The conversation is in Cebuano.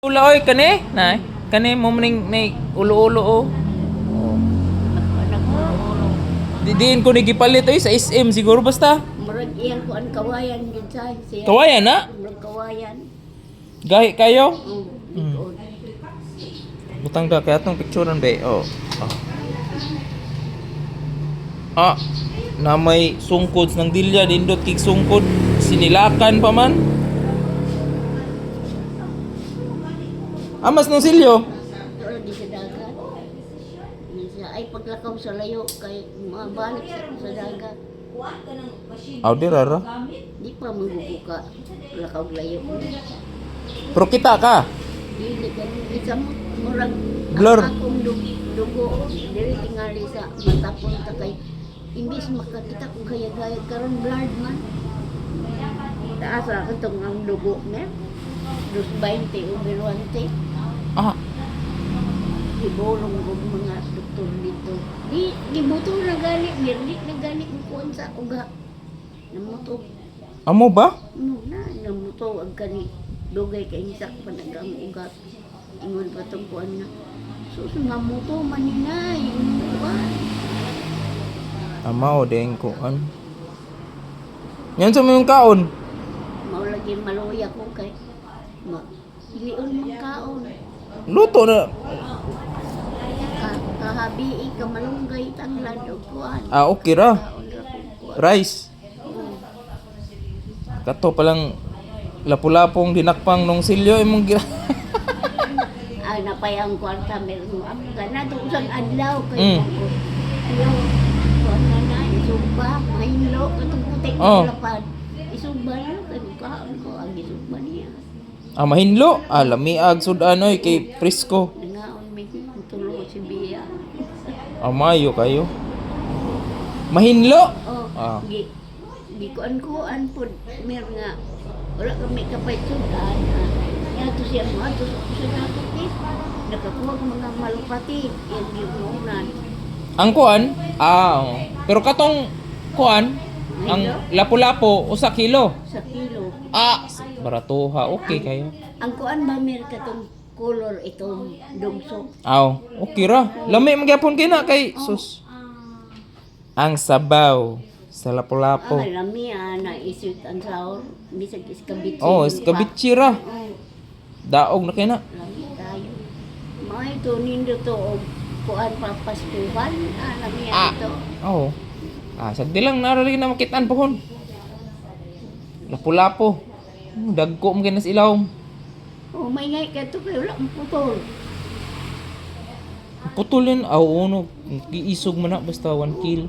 Ula oy kani, nay. Kani mo maning nay ulo-ulo oh. Oh. Nag-ulo. Di diin ko ni gipalit oy sa SM siguro basta. Murag iyang kuan kawayan gid sa siya. Kawayan na. Murag kawayan. Gahi kayo. Likod. Butang ka kaya atong picturean be. Oh. Oh. Ah, na may sungkod ng dilya dindot kig sungkod sinilakan pa man. Amas nung silyo. Ito lagi sa dagat. Minsan, ay paglakaw sa layo kay mabalik sa dagat. Aw di rara. Di pa maguguka lakaw layo. Pero kita ka. Dili ka di sa murag Blur. ang akong dugo dili tingali sa matapon ta kay imbis makakita kung kaya-gaya karon blurred man. Taas ra katong ang dugo na. 2.20 over 1. Ah, Gibolong og mga doktor dito. Di gibuto na gani, mirdi na gani mo kuan sa uga. Namuto. Amo ba? No na namuto ang kani dugay kay insak pa nag ang ugat. Ingon pa tong kuan na. Sus, namuto man ni nay, ingon kuan. Ama o deng ko an. Yan sa mga kaon. Mao lagi maluya ko kay ma lion man kaon. Luto na. Kahabi ka malunggay tanglad og kuan. Ah, okay ra. Kaon ra kog kuan. Rice. Kato palang lapu-lapong dinakpang nung silyo imong gira. Ay, napay ang kwarta, meron mo. Ang ganado, usang adlaw kay ko. Ayaw, kuan na na, isugba, mahinlo, katong puti Oh. oh. Lapad. Isugba na, kay kaon ko, ang isugba niya. Ah, mahinlo. Ah, lamiag sudan oy kay presko. Nangaon, may tulo si Bia. Ah, mayo kayo. Mahinlo. Oh, Ah. gi, gi kuan kuan po, meron nga, wala kami kapay sudan. Ah. Yato siya mo, ato sa sa dagat eh. Nakakuha ko mga malupati, yung ginunan. Ang kuan? Ah, oh. Pero katong kuan, ang lapu-lapo usa kilo. Sa kilo. Ah, baratuha. Okay kayo. Ang kuan ba mer katong color itong dugso. Aw, okay ra. Lami magyapon kina kay sus. Ang sabaw sa lapu-lapu. Ah, lami ah, na isut ang sour bisag iskabitsi. Oh, iskabitsi ra. Oh, Daog na kina. lami tayo. Mga ito nindo to og kuan papaskuhan. Ah, lami Ah. ito. Oo. Ah, sagdi lang narari na makitaan pohon. Lapu-lapo. Dagko mo kinas ilawom. Oh, may ngay ka to kay wala ang putol. Putulin aw uno giisog man na basta 1 kill.